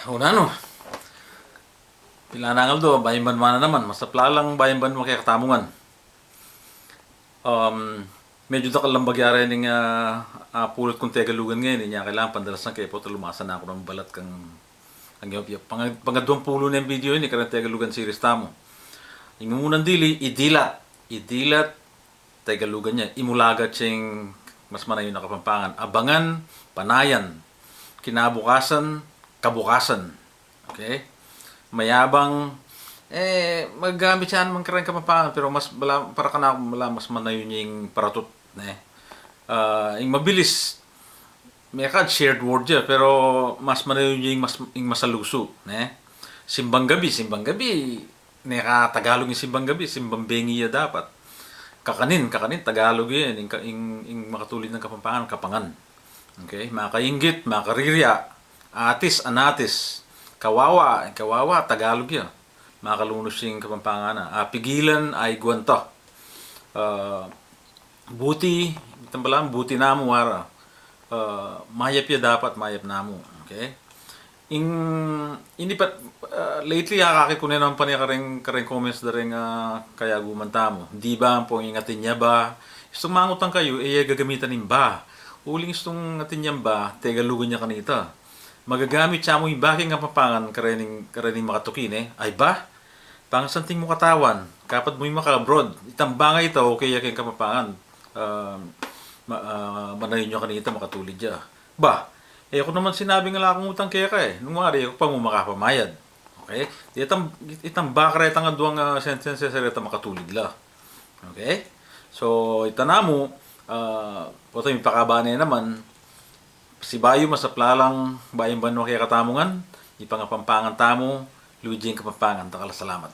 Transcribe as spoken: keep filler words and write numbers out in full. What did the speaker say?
O nanu, pilan nang aldo, bayung banua na naman, masapla lang bayung banua kekatamu ngan. Um, medyu dakal lang bagya reng, ah, ah, pulut kung Tegalugan ngeni, inya kailangan pandalasan ke, pota lumasa na ku nang balat kang, kang Ethiopia. Panga-, pangaduang pulu neng video ini kareng Tegalugan series tamu. Ing mumunan dili, idilat, idilat, Tegalugan ya, imulaga ceng mas manayun a Kapampangan. Abangan, panayan, kinabukasan, kabukasan. Okay? Mayabang, eh, magagamit ya naman kareng Kapampangan, pero mas, bala, para kanaku, bala, mas manayun ya ing paratut, ne? Ah, ing mabilis, mekad shared word ya, pero mas manayun ya ing mas, ing masalusu, ne? Simbang gabi, simbang gabi, neka Tagalog ing simbang gabi, simbang bengi ya dapat. Kakanin, kakanin, Tagalog ya, ing, ing, ing makatulid nang Kapampangan, kapangan. Okay? Makainggit, makarirya, atis, anatis, kawawa, kawawa, Tagalog ya. Makalunus ing Kapampangan na. Ah, pigilan, aiguanta. Ah, buti, itang bala, buti namu, ara. Ah, mayap ya dapat, mayap namu. Okay? Ing, ini pa, ah, lately, akakit ku ne naman pane kareng, kareng comments da reng, ah, kayaguman tamu. Di ba, ampong ing atin ya ba? Istung mangutang kayu, e ya gagamitan ing ba. Uling istung atin yang ba, Tegalugan ya kanita. Magagamit ya mu ing ba keng Kapampangan karening, karening makatuki ne. Ay ba? Pangasanting mu katawan, kapad mu ing maka-abroad. Itang ba nga ita, okay ya keng Kapampangan. Ah, ma-, ah, manayun ya kanita, makatulid ya. Ba, e ku naman sinabing ala kung utang keka e. Nung wari, e ku pa mu makapamayad. Okay? Itang, itang ba karetang aduang, ah, sentences reta makatulid la. Okay? So, ita namu, ah, pota mipakaba ne naman, sibayu masapla lang bayung banua kekatamu ngan, ipangapampangan tamu, luid ya ing Kapampangan. Dakal a salamat.